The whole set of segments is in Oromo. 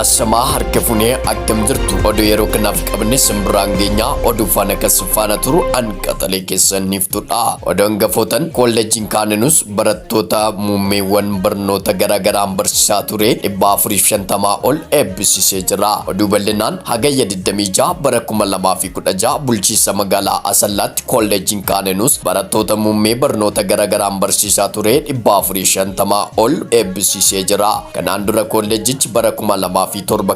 Ashamaa harka funee akkam jirtu oduu yeroo kanaaf qabne simbiraan geenyaa oduu faana kas faana turu an qaxalee keessaniiftudha. Oduu hangafootan kolleejiin kaaninus barattoota muummeewwan barnoota garaagaraan barsiisaa ture 450 ol eebbisiisee jira. Oduu bal'inaan hagayya 26 bara 2016 bulchiinsa magaalaa Asallaatti kolleejiin kaaninus barattoota muummee barnoota garaagaraan barsiisaa ture 450 ol eebbisiisee jira. Kanaan dura kolleejichi bara 2007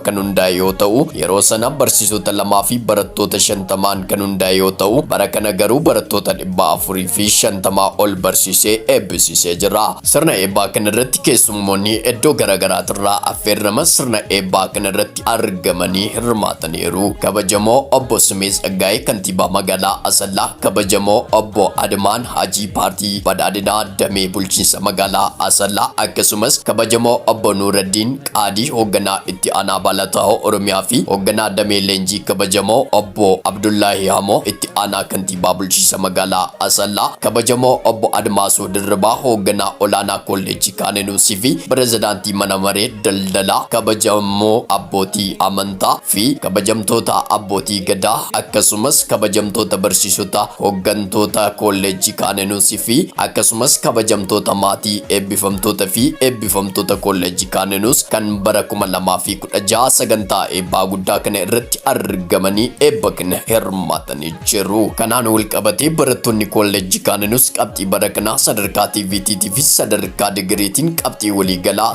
kan hundaa'e yoo ta'u, yeroo sana barsiisota 2 fi barattoota 50 kan hundaa'e yoo ta'u, bara kana garuu barattoota 450 ol barsiisee eebbisiisee jira. Sirna eebbaa kana irratti keessummoonni iddoo garaagaraatirraa affeerrama sirna eebbaa kana irratti argamanii hirmaataniiru. Kabajamoo obbo Simee Tsaggaayee kantiibaa magaalaa Asallaa, kabajamoo obbo Admaan Hajii paartii badhaadhinaa damee bulchiinsa magaalaa Asallaa, akkasumas kabajamoo obbo Nuuraddiin Qaadii hoogganaa itti aanaa Balataaho Oromiyaa fi hoogganaa damee leenjii kabajamoo obbo Abdullaahi Hamoo itti aanaa kantiibaa bulchiinsa magaalaa Asallaa, kabajamoo obbo Admaasuu Dirribaa hoogganaa olaanaa kolleejjii Kaanenuusii fi pirezidaantii mana maree daldalaa, kabajamoo abbootii amantaa fi kabajamtoota abbootii gadaa, akkasumas kabajamtoota barsiisota hooggantoota kolleejjii Kaanenuusii fi akkasumas kabajamtoota maatii eebbifamtoota fi eebbifamtoota kolleejjii Kaanenuus kan bara 2016 sagantaa eebbaa guddaa kana irratti argamanii eebba kana hirmaatanii jiru. Kanaan wal qabatee barattoonni kolleejjii Kaanenuus qabxii bara kanaa sadarkaa TVT fi sadarkaa digiriitiin qabxii waliigalaa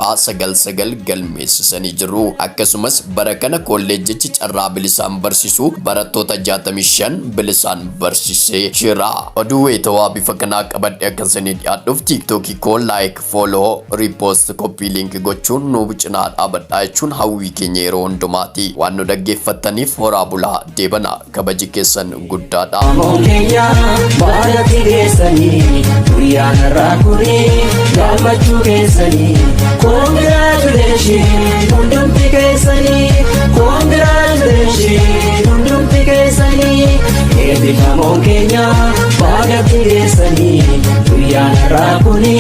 3.99 galmeessisanii jiru. Akkasumas bara kana kolleejjichi carraa bilisaan barsiisuu barattoota 65 bilisaan barsiisee jira. Oduu weetawaa bifa kanaa qabadhe akka isinii dhiyaadhuuf tiiktookii koo like, follow, repost, copy link gochuun nu cinaa dhaabadhaa jechuun hawwii keenya yeroo hundumaati. Waan nu dhaggeeffattaniif horaa bulaa deebana kabaji keessan guddaadha. Keenya baadatti geessanii guyyaan irraa kuni gammachuu keessanii congratulation hundumti keessanii congratulation hundumti keessanii eebbifamoon keenya baadatti geessanii guyyaan irraa kuni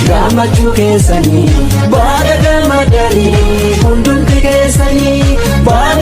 gammachuu keessanii baada gammadanii hundumti keessanii baada.